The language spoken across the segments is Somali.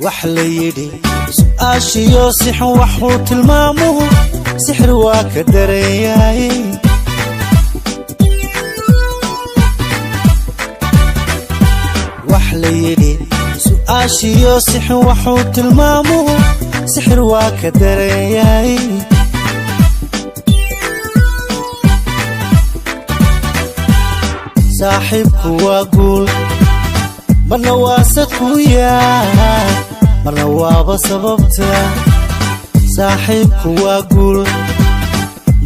Wax la yidhi su'aashiyo sixun waxuu tilmaamuhu sixir waa ka dareeyaay. Wax la yidhi su'aashiyo sixun waxuu tilmaamuhu sixir waa ka dareeyaay. Saaxiibku waa guul, marna waa sadkuyaa, marna waaba sababta. Saaxiibku waa guul,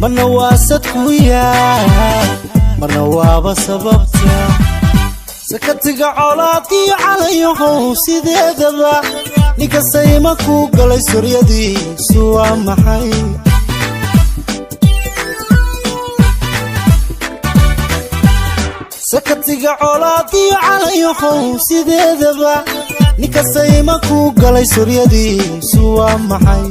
marna waa sadkuyaa, marna waaba sababta. Sakatiga colaadiyo calayahow sideedaba, ninka sayma kuu galay suryadiisu waa maxay? Sakatiga colaadiyo calayahow sideedaba, ninka sayma kuu galay suryadiisu waa maxay?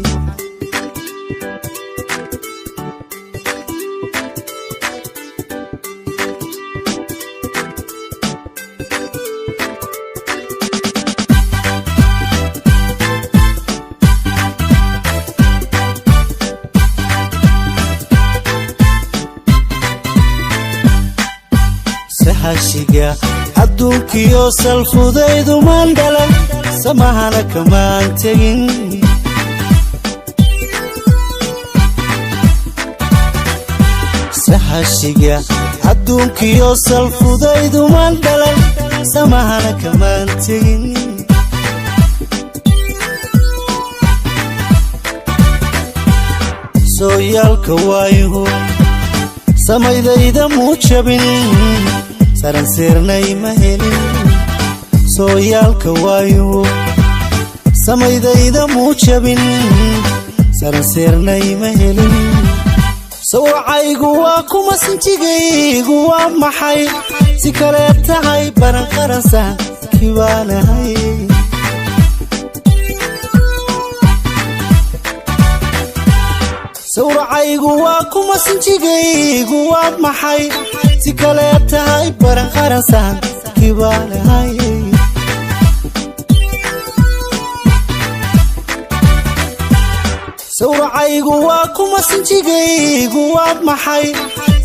Sahashiga adduunkiyo salfudaydumaan dhalan, samahana kamaan tegin. Sahashiga adduunkiyo salfudaydumaan dhalan, samahana kamaan tegin. Sooyaalka waayuhu samaydayda muu jabin, saransiirnay ma helin. Sooyaalka waayuhu samaydayda muu jabin, saransiirnay ma helin. Sawracaygu waa kuma, sinjigaygu waa maxay? Si kalee tahay baran qaransa kibaanahay. Sawracaygu waa kuma, sinjigaygu waa maxay? Si kalee tahay baran qaransan kibaanahay. Sawracaygu waa kuma, sinjigaygu waa maxay?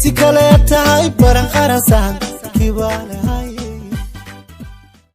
Si kalee tahay baran qaransan kibaanahay.